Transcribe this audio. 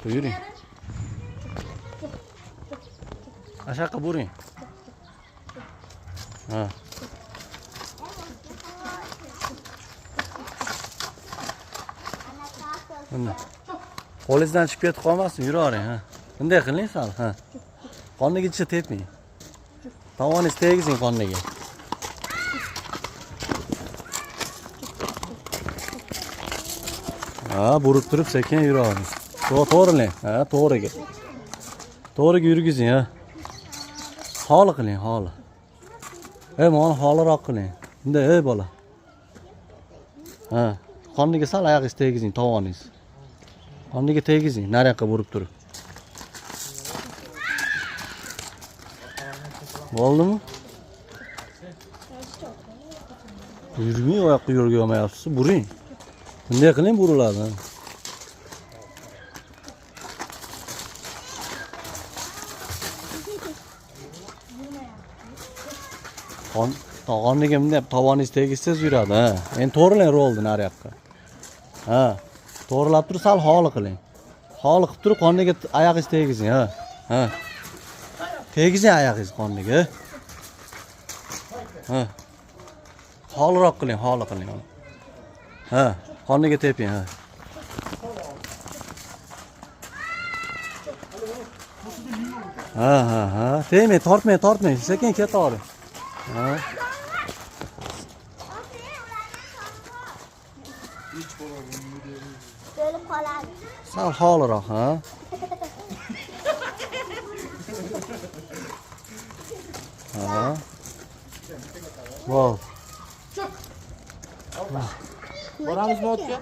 Yuring. Aşağı buring. Ha. Bunday. Qo'lingizdan chiqib ketib qolmasin, yuravering, ha. Bunday qiling sal, ha. Qorniga tishi tepmang. Tovoningizni tegizing qorniga. Ha, burib turib sekin yuravering. To'g'rilang, ha, to'g'riga. To'g'riga yurgizing, ha. Xoli qiling, xoli. Ey, mana xoliroq qiling. Bunday, ey bola. Ha, qorniga sal oyog'ingizni tegizing, tovoningiz. Qorniga tegizing, nariyoqqa burib turib. Bo'ldimi? Yurmay oyoqqa yurga olmayapsiz, buring. Bunday qiling, buriladi. Qorniga bunday tovoningiz tegizsangiz yuradi, ha. Endi to'g'rilang rolni nariyoqqa. Ha. To'g'rilab turib sal xoli qiling. Xoli qilib turib qorniga oyog'ingizni tegizing, ha. Ha. Tegizing oyog'ingizni qorniga. Ha. Xoliroq qiling, xoli qiling. Ha, qorniga teping, ha. Ha, ha, ha. Tegmang, tortmang, tortmang. Sekin ketavering. Ha. Bo'lib qoladi. Sal xoliroq, ha. Ha. Wow. Boramizmi otga?